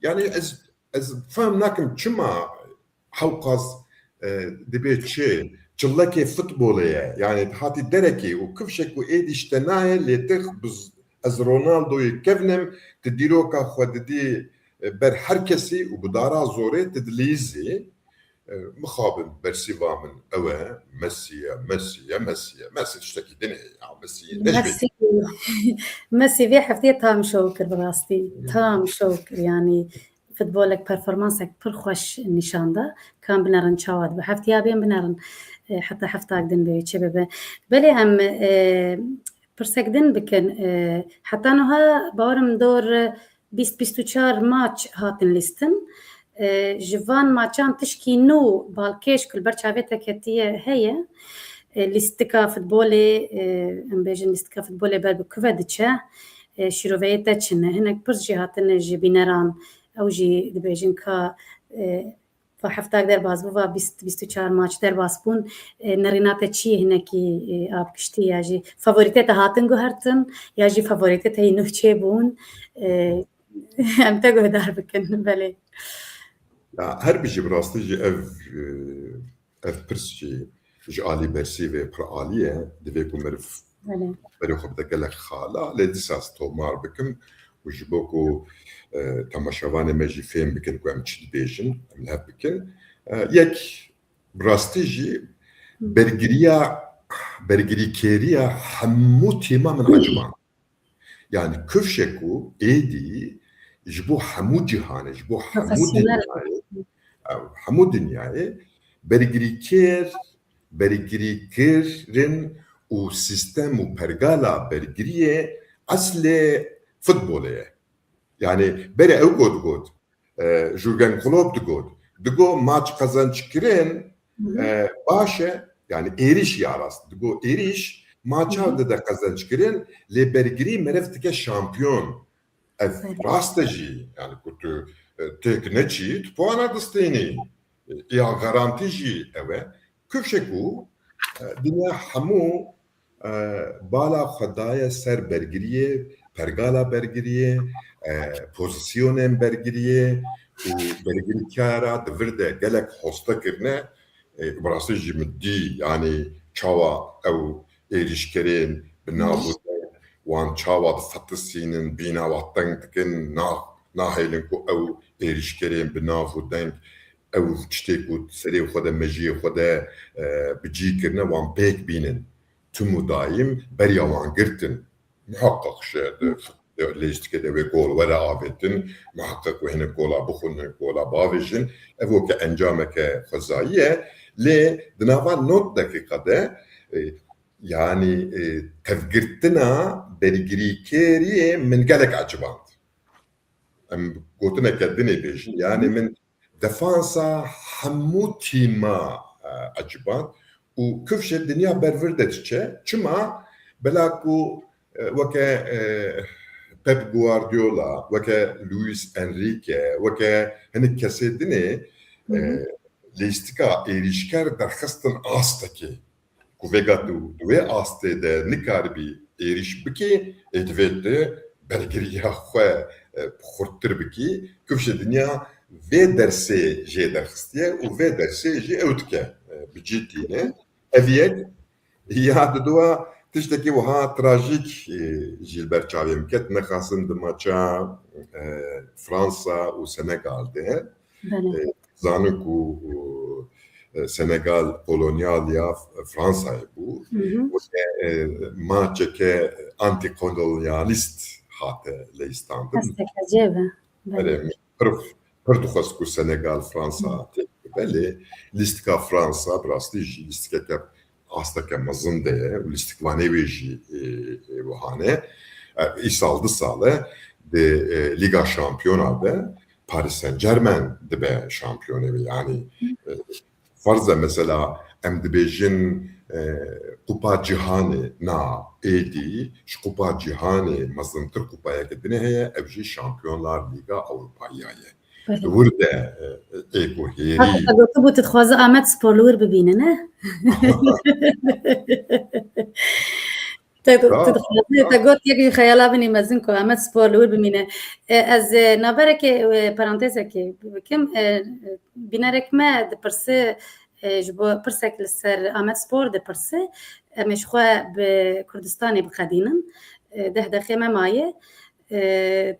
Yani ez, ez fehm nakim çima hewqas, e, dibê çi, çillekê futbolê ye. Yani hatî derekê û kifşek û êdî ji te nayê, lê tu bi z-, ez Ronaldoyê kevnim, tu dîroka xwe didî, e, ber her kesî û bi dara zorê tu dilîzî. E, mixabin bersîva min ew e, Messi ye, Messi ye, Messi ye. Messi tiştekî din e ya, Messi ye. Ne ji Messi, Messi vê heftiyê tam şov kir bi rastî. Tam şov kir yani. Futbolek, performansek pir xweş nîşan da. Kan binerin çawa dibe. Heftiya bên binerin, e, heta heftak din bê çê bibe. Belê em, e, pirsek din bikin. E, heta niha bawerim dor bîst bîst û çar maç hatin lîstin. E, ji van maçan tişkî nû balkêş ku li ber çavê te ketiye heye. E, lîstika futbolê, e, em bêjin lîstika futbolê ber bi ku ve diçe. E, şîroveyê te çi ne? Hinek pirs jî hatine ji bîneran, ew jî dibêjin ka, e, va heftak derbas bû, va bîst, bîst û çar maç derbas bûn. E, nerîna te çi ye hinekî, e, av kiştî ya jî favorîtê te hatin guhertin ya jî favorîtê te yî nuh çêbûn? E, em te guhdar bikin, belê. Ya, her bijî bi rastî jî ev, e, ev pirs jî ji alî bersîvê pir alî ye. Divê ku meriv Belê. berê xwe bide gelek xala, lê dîsa ez tomar bikim û ji bo ku, e, temaşevanê me jî fêm bikin ku em çi dibêjin, em li hev bikin. E, yek, bi rastî jî Bergiriya, bergirîkêriya hemû tîma min eciband. Yani kifşe ku êdî ji bo hemû cîhanê, ji bo hemû dinyayê, ew, hemû dinyayê bergirîkêr, bergirîkirin û sîstem û pergala bergiriyê eslê futbolê ye. Yani berê ew got got, e, Jurgen Klopp digot. Digot maç qezençkirin, e, baş e, yani êrîş ya rast. Digot êrîş maça dide qezençkirin, lê bergirî meriv dike şampiyon. Ev rast e jî, yani ku tu, e, têk neçî, tu puana distênî. E, ya garantî jî ew e. Kifşe ku, e, dinya hemû, e, bala xwe daye ser bergiriyê, pergala bergiriyê, e, pozîsyonên bergiriyê û bergirîkara di vir de gelek hoste kirine. E, bi rastî jî min dî, yani çawa ew êrîşkerên bi nav û deng, wan çawa difetisînin, bîna wan teng dikin, na-, nahêlin ku ew êrîşkerên bi nav û deng, ew tiştê ku serê xwe de, mejiyê xwe de, e, bi cî kirine, wan pêk bînin. Tim û dayîm beriya wan girtin. Miheqeq ji, de, de, lêstikê de wê gol were avêtin, miheqeq wê hinek gola bixwin, hinek gola bavêjin. Ev weke encameke xwezayî ye. Lê di nava nod deqîqa de, e, yanî, e, tevgirtina bergirîkêriyê min gelek eciband. Em gotineke dinê bêjin. Yanî min defansa hemû tîma, e, eciband û kifşê dinya bervir de diçe. Çima? Bela ku, e, weke, e, Pep Guardiola, weke Luis Enrique, weke hinek kesê dinê, e, lîstika êrîşker derxistin astekê. Ku vêga tu di wê astê de nikaribî êrîş bikî, ê divê tu bergiriya xwe, e, xurttir bikî. Kifşê dinya vê dersê jê derxistiye û vê dersê jî ew dike, e, bi cî tîne. Ev yek, ya diduwa tiştekî wiha trajîk, e, jî li ber çavê min ket. Nexasim di maça, e, Fransa û Senegal de. Belê. E, zanin ku, e, Senegal kolonyal ya Fransayê bû. Hı hı. Weke, e, maçeke antikolonyalîst hate leyîstandin. Desteke cê be. Belê. Erê, pir, pir dixwest ku Senegal Fransa têk bibe, lê lîstika Fransa bi rastî jî lîstikeke asteke mezin de ye û lîstikvanê wê jî, e, e, wiha ne. E, îsal du sal e di, e, Lîga Şampiyona de Paris Saint-Germain dibe şampiyonê wê. Yanî, e, ferz e mesela em dibêjin, e, Kupa Cîhanê, na, êdî ji Kupa Cîhanê mezintir kupayeke dinê heye, ev jî Şampiyonlar Lîga Ewropayiya ye. Belê. Li wir de, e, ê ku hêrî. Hata te gotibû tu dixwazî Amed Spor li wir bibîne, ne? Te got, tu dixwazî, te got yek ji xeyala min ê mezin ku Amed Spor li wir bimîne. E, ez, e, navberekê, e, parantezekê bikim. E, bînerek me dipirse, e, ji bo pirsek li ser Amed Spor dipirse, em ê ji xwe bi Kurdistanê biqedînin. E, deh deqê me maye. E,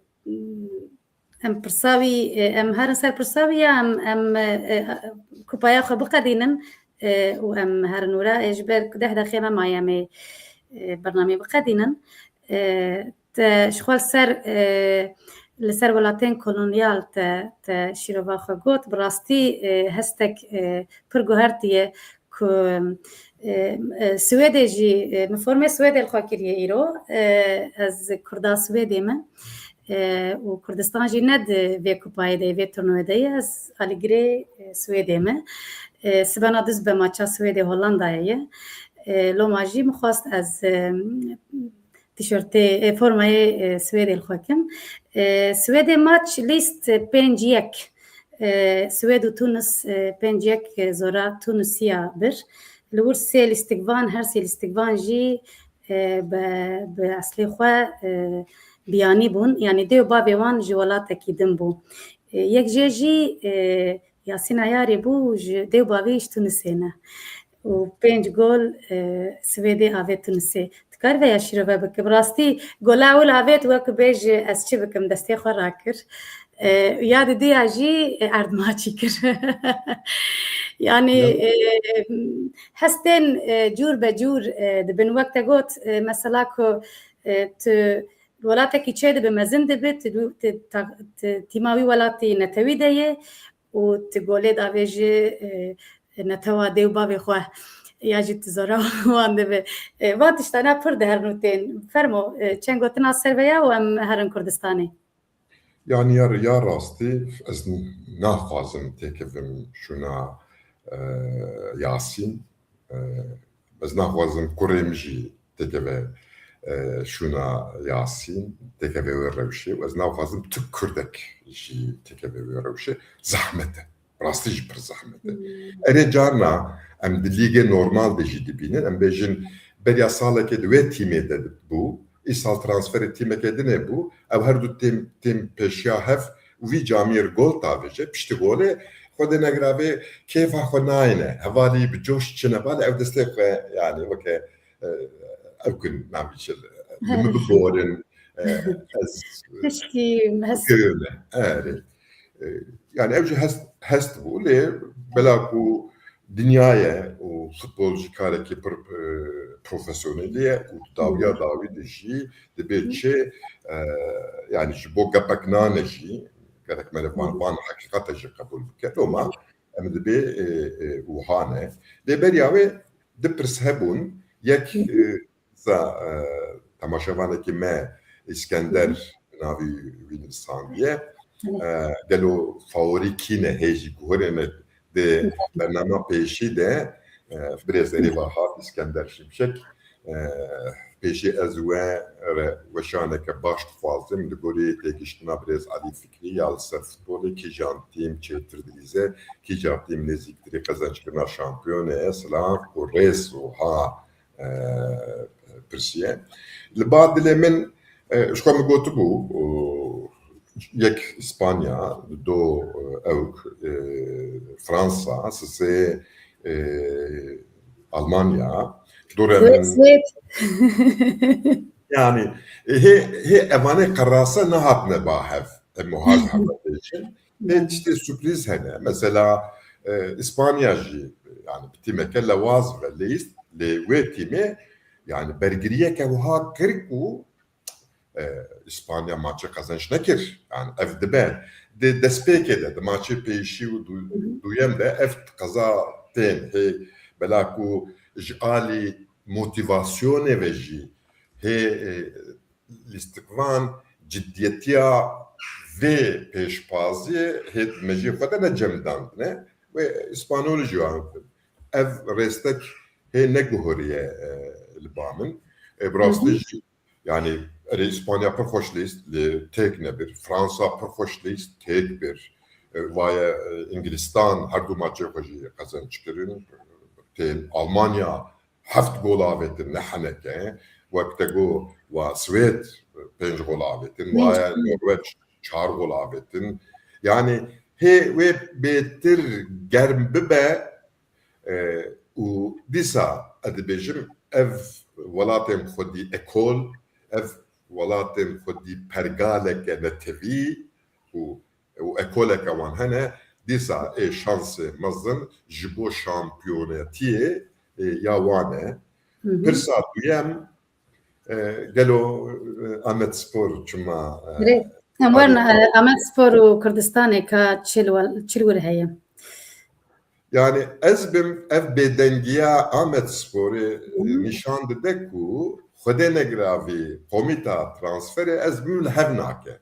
Em pirsa wî, e, em herin ser pirsa wî ya em, em, e, e, kupaya xwe biqedînin, e, û em herin wira, e, ji ber ku deh deqê me maye em ê, e, bernameyê biqedînin. E, te ji xwe li ser, e, li ser welatên kolonyal te, te şîrova xwe got. Bi rastî, e, hestek, e, pir guhertî ye ku, e, e, Swêdê jî, e, min formê Swêdê li xwe kiriye îro. E, ez Kurda Swêdê me. E, û Kurdistan jî ne di vê kupayê de ye, vê turnûyê de ye. Ez alîgirê, e, Swêdê me. E, sibena duz be maça Swêdê Hollandayê ye. E, loma jî min xwest ez, e, tîşortê, e, formayê, e, Swêdê li xwe kim. E, Swêdê maç lîst pênc yek. E, Swêd û Tunis, e, pênc yek, e, zora Tunisiya bir. Li wir sê lîstikvan, her sê lîstikvan jî, e, bi, bi eslê xwe, e, biyanî bûn. Yanî dê û bavê wan ji welatekî din bû. E, yek jê jî, e, Yasîn Ayarê bû, ji dê û bavê ji Tunisê ne. Û pênc gol, e, Swêdê avê Tunisê. Dikare vêya şîrove bike. Bi rastî gola ewil avêt, wek bêje ez çi bikim, destê xwe rakir. E, ya didiya jî, e, erdmaçî kir. Yanî, e, hestên, e, cûr be cûr, e, dibin. Wek te got, e, mesela ku, e, tu welatekî çê dibe, mezin dibe, tu, tu, ta-, tu tîma wî welatî netewî de ye û tu golê davêjî, e, netewa dê û bavê xwe ya jî tu zora wan dibe. E, van tiştane pir diherin û tên. Fermo, e, çend gotina ser vê ya û em herin Kurdistanê. Yanî ya, ya rastî ez n-, naxwazim têkevim şûna, e, Yasîn. E, ez naxwazim kurê min jî têkeve, e, şûna Yasîn, têkeve wê rewşê û ez naxwazim tu kurdek jî têkeve wê rewşê. Zehmet e. Rastî jî pir zehmet e. Hmm. Erê carna em di lîgê normal de jî dibînin. Em bêjin beriya salekê di wê tîmê de bû. Îsal transferê tîmeke din e bû. Ew her du tîm, tîm pêşiya hev û vî camiyê gol davêje. Piştî golê xwe dê negiravê kêfa xwe nayne. Hevalî bi coş çine balê ew destê xwe, yanî weke, e, ew kin navî çi li min biborin. E, ez Keşkî hest. Erê. E, yani ev jî hest, hest bû, lê bela ku dinya ye û futbol jî karekî pir, e, profesyonelî ye û dawiya dawî de jî dibê çi, e, yani ji bo gepek nane jî gerek meriv van, van heqîqete jî qebûl bike. Loma em dibê, e, e, wiha ne. Lê beriya wê du pirs hebûn, yek, e, Za, e, temaşevanekî me Îskender navî wî nivîsandiye. E, gelo favorî kî ne hê jî guhurê me di bernama pêşî de, e, birêz erê va hat Îskender Şimşek. E, pêşî ez we re weşaneke baş dixwazim. Li gorî têgiştina birêz Elî Fikrî ya li ser futbolê kîjan tîm çêtir dilîze, kîjan tîm nêzîktirî qezençkirina şampiyonê ye. Silav û rêz û ha e, pirsiye. Li ba dilê min, e, ji xwe min gotibû, o, yek Îspanya, do, e, ewk, e, Fransa, sisê, e, Almanya, dore min Swêd. Yani, e, hê, hê evanê qerase nehatine ba hev, em muhaz hev bêjin. Lê tiştê sürpriz hene. Mesela, e, Îspanya jî, yani bi tîmeke lewaz ve lê, lê wê tîmê, yani bergiriyeke wiha kir ku, e, Îspanya maçê qezenç nekir. Yani ev dibe. Di destpêkê de, di maçê pêşî û du-, duyem de ev qeza tên. Hê bela ku ji alî motivasyonê ve jî, hê, e, lîstikvan ciddiyetiya vê pêşbaziyê hê di mejiyê xwe de ne cemidandine. Wê Îspanyolî jî an ev rêstek hê neguhoriye, e, li ba min. E, bi rastî jî, yani, erê Îspanya pir xweş lîst, lê têk nebir. Fransa pir xweş lîst, têk bir. E, vaye, e, Îngilîstan her du maçê xwe jî qezenç kirin. Tên Almanya heft gol avêtin, ne heneke. Wek te got, wa Swêd pênc gol avêtin, waya Norweç çar gol avêtin. Yani hê wê bêtir germ bibe, e, û dîsa ez dibêjim, ev welatên xwedî ekol, ev welatên xwedî pergaleke netewî û û ekoleke wan hene, dîsa ê şansê mezin ji bo şampiyonetiyê, e, ya wan e. Hı hı. Pirsa duyem, e, gelo, e, Amedspor çima, e, Direkt. Em werin, e, Amedspor û Kurdistanê ka çil wel-, çil wir heye. Yani ez bim ev bêdengiya Amedsporê, hı hı, nîşan dide ku Xwedê negiravî komîta transferê ez bim li hev nake.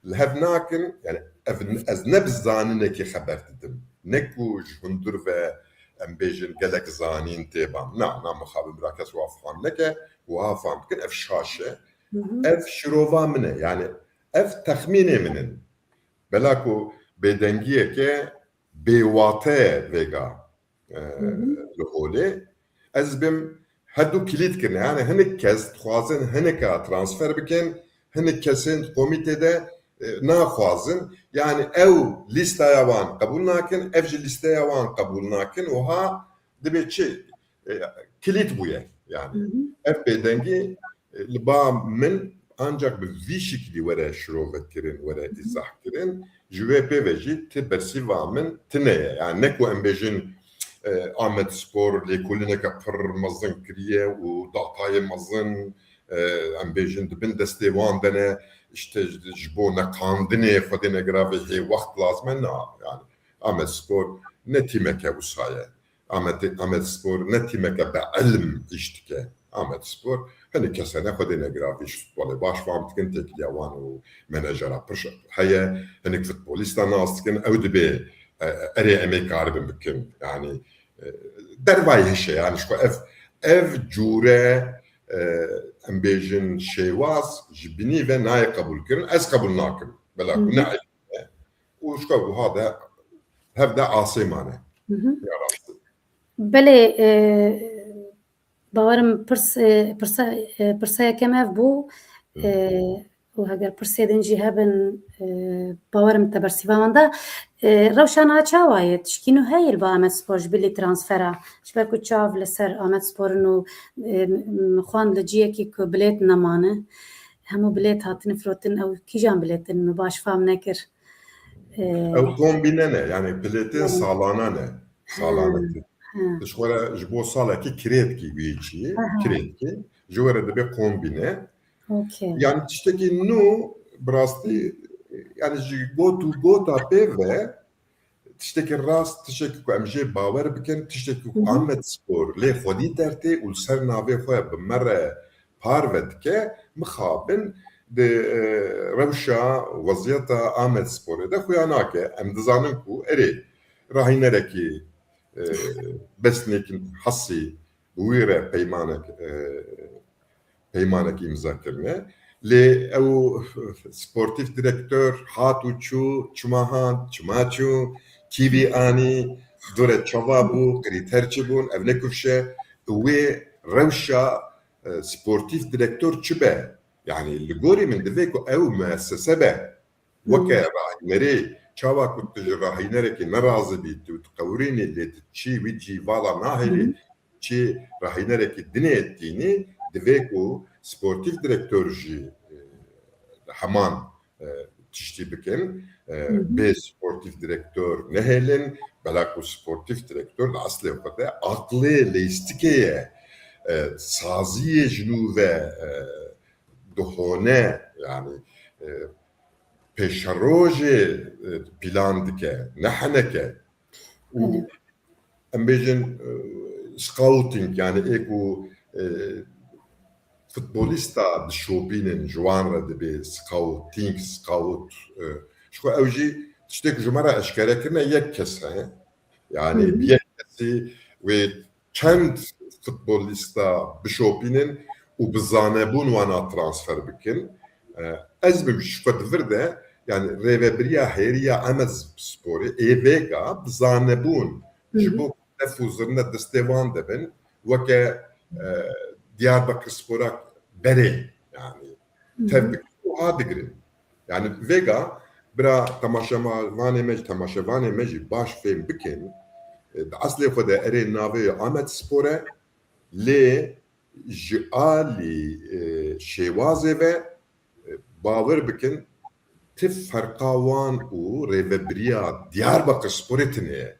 Li hev nakin, yani ev, ez ne bi zaninekî xeber didim. Ne ku ji hundir ve em bêjin gelek zanîn tê ban. Na, na mixabin bira kes wa fam neke, wa fam bikin, ev şaş e. Hı hı. Ev şirova min e, yani ev texmînê min in. Bela ku bêdengiyeke bêwate vêga, e, Hı hı. li holê. Ez bim her du kilît kirine. Yani hinek kes dixwazin hineka transfer bikin, hinek kesên di komîtê de, e, naxwazin. Yani ew lîsteya wan qebûl nakin, ev jî lîsteya wan qebûl nakin. Wiha dibe çi? E, kilît bûye. Yani Hı hı. ev bêdengî, e, li ba min ancak bi vî şiklî were şirovekirin, were îzahkirin, ji wê pê ve jî ti bersîva min tine ye. Yani ne ku em bêjin, e, Amed Spor lêkolîneke pir mezin kiriye û datayê mezin, e, em bêjin di bin destê wan de ne, işte ji, ji bo neqandinê Xwedê negiravê hê wext lazim e, na, yani Amed Spor ne tîmeke wisa ye. Amed, Amed Spor ne tîmeke bi ilm îş dike. Amed Spor hinek kes hene Xwedê negiravî ji futbolê baş fam dikin, têkiliya wan û menajera pir heye, hinek futbolîsta nas dikin, ew dibê, e, erê em ê karibin bikin. Yani, e, dervayî hişe, yani ji xwe ev, ev cûre, e, em bêjin şêwaz ji binî ve nayê qebûlkirin, ez qebûl nakim. Bela ku ne eyb e. Û ji xwe wiha de hev de asê mane. Ya rastî. Belê, e, bawerim pirs-, e, pirsa, e, pirsa yekem ev bû, e, û heger pirsê din jî hebin, e, bawerim te bersîva wan da. E, rewşa niha çawa ye? Tişkî nû heye li ba Amed Spor ji bilî transfera? Ji ber ku çav li ser Amed Spor in û, e, m-, xwend li ciyekî ku bilêt nemane. Hemû bilêt hatine firotin, ew kîjan bilêt in, min baş fam nekir. E, Ew kombîne ne, yani bilêtên salana ne. Salane. Hı. Ji xwe re ji bo salekî kirê dikî wî cî, kirê dikî. Ji we re dibe kombîne. Okey. Yani tiştekî nû bi rastî, yani ji got û gota pê ve tiştekî rast, tiştekî ku em jê bawer bikin, tiştekî ku Amed Spor lê xwedî dertê û li ser navê xwe bi me re parve dike, mixabin di, e, rewşa weziyeta Amed Sporê de xuya nake. Em dizanin ku erê rahînerekî, e, besnêkin hesî bi wî re peymanek, e, peymanek îmza kirine. Lê ew sportîf direktor hat û çû, çima hat, çima çû, kî vî anî, dore çava bû, krîter çi bûn, ev ne kufşe, wê rewşa, e, sportîf direktor çi be? Yani li gorî min divê ku ew muessese be. Weke rahînerê, çawa ku tu ji rahînerekî nerazî bî, tu diqewirînî, lê tu çî wî cî vala nahêlî, çî rahînerekî dinê tînî, divê ku sportîf direktor jî, e, heman, e, tiştî bikin. E, bê sportîf direktor nehêlin, bela ku sportîf direktor li eslê xwe de aqlê leyîstikê ye. E, saziyê ji nû ve, e, dihone, yani, e, pêşerojê, e, plan dike, ne heneke. Û em bêjin, e, scouting, yani ê ku, e, futbolîsta dişopînin, ji wan re dibe scouting, scout, e, ji xwe ew jî tiştê ku ji me re eşkere kirine yek kes heye. Yani bi yek kesî wê çend futbolîsta bişopînin û bi zanebûn wana transfer bikin. E, ez bim ji xwe di vir de, yani rêvebiriya hêriya Amed Sporê ê vêga bi zanebûn ji bo ku def û zirne destê wan de bin, weke, e, Diyarbakir Spora berê, yani tev dikin û ha digirin. Yani vêga bira temaşevanê me jî, temaşevanê me jî baş fêm bikin. E, di eslê xwe de erê navê Amed Spor e, lê ji alî, e, şêwazê ve, e, bawer bikin, ti ferqa wan û rêvebiriya Diyarbakir Sporê tune ye.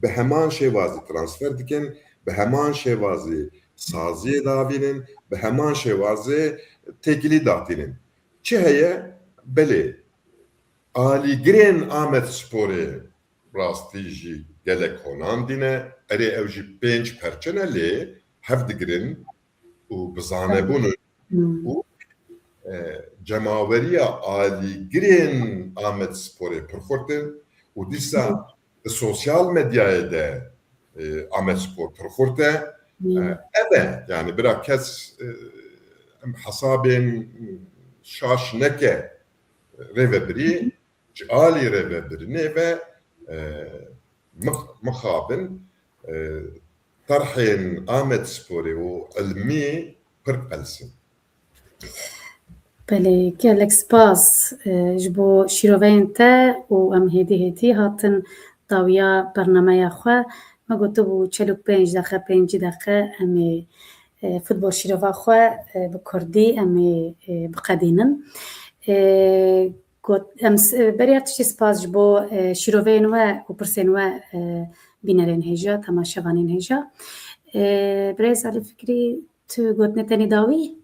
Bi heman şêwazî transfer dikin, bi heman şêwazî saziyê davînin, bi heman şêwazê têkilî datînin. Çi heye? Belê, alîgirên Amed Sporê rastî jî gelek honandî ne. Erê, ew jî pênc perçe ne, lê hev digirin û bi zanebûn û, e, cemaweriya alîgirên Amed Sporê pir xurt in û dîsa di sosyal medyayê de, e, Amed Spor pir xurt e. E, ev e, yani bira kes, e, em hesabên şaş neke, rêvebirî ji alî rêvebirinê ve, e, mix-, mixabin, e, terhên Amed Sporê û ilmî pir qels in. Belê, gelek spas, e, ji bo şîroveyên te û em hêdî hêdî hatin dawiya bernameya xwe. Me gotibû çel û pênc deqe, pêncî deqe em ê, e, futbol şîrova xwe, e, bi kurdî em ê, e, biqedînin. E, got, em s-, e, beriya tiştî spas ji bo, e, şîroveyên we û pirsên we, e, bînerên hêja, temaşevanên hêja. E, Birêz Alî Fikrî, tu gotinê tenê dawî,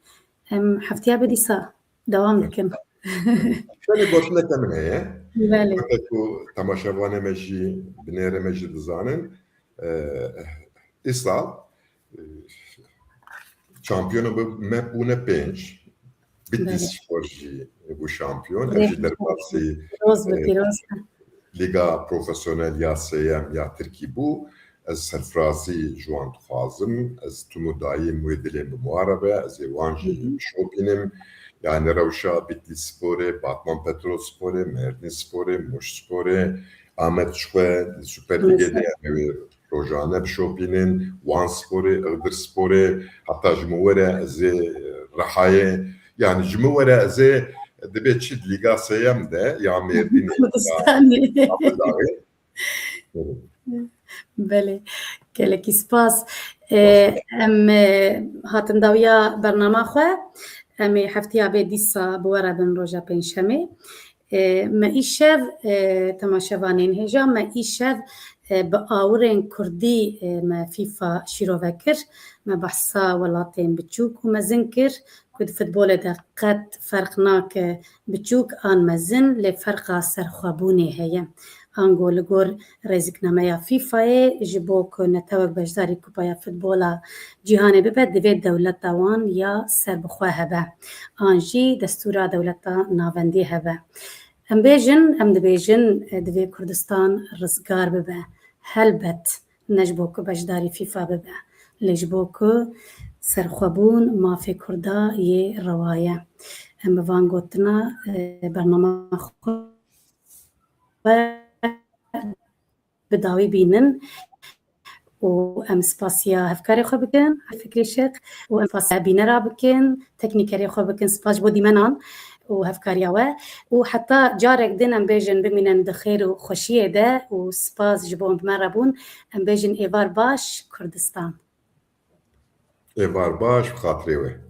em heftiya bi dîsa dewam dikin. Şöyle gotineke min heye. Belê. Weke ku temaşevanê me jî, binêrê me jî dizanin, e, îsal, e, şampiyona bi-, me bûne pênc. Bitlis Belê. Spor jî bû şampiyon. Ev jî Belê. Derbasî, Pîroz be, e, pîroz be. Lîga profesyonel ya sêyem ya Tirkî bû. Ez serfirazî ji wan dixwazim. Ez tim û dayîm wê dilên bi mara be. Ez ê wan jî Hı hı. bişopînim. Yani rewşa Bitlis Sporê, Batman Petrol Sporê, Merdin Sporê, Muş Sporê, Amed ji xwe li Süper Lîgê de, Mesela. Yani wê rojane bişopînin, Wan Sporê, Iğdır Sporê, heta ji min were ez ê Rihayê, yani ji min were ez ê dibe çi Lîga sêyem de ya Mêrdînê ya Kurdistanê. Abdulahê. Belê, gelekî spas. E, Spas. Em, e, hatin dawiya bernama xwe, em ê heftiya bê dîsa bi we re bin roja pêncşemê. E, me îşev, e, temaşevanên hêja, me îşev, e, bi awirên kurdî, e, me FIFA şîrove kir. Me behsa welatên biçûk û mezin kir ku di futbolê de qet ferq nake biçûk an mezin, lê ferqa serxwebûnê heye. Ango li gor rêziknameya FIFA'yê ji bo ku netewek beşdarî Kupaya Futbola Cîhanê bibe, divê dewleta wan ya serbixwe hebe, an jî destûra dewleta navendî hebe. Em bêjin, em dibêjin, e, divê Kurdistan rizgar bibe. Helbet ne ji bo ku beşdarî FIFA bibe, lê ji bo ku serxwebûn mafê Kurda yê rewa ye. Em bi van gotina, e, bernama xwe bi dawî bînin û em spasiya hevkarê xwe bikin, Fikrî Şêx, û em spasiya bînera bikin, teknîkerê xwe bikin, spas ji bo dîmenan û hevkariya we û heta carek din em bêjin bimînin di xêr û xweşiyê de û spas ji bo em bi me re bûn. Em bêjin êvar baş Kurdistan. Êvar baş bi xatirê we.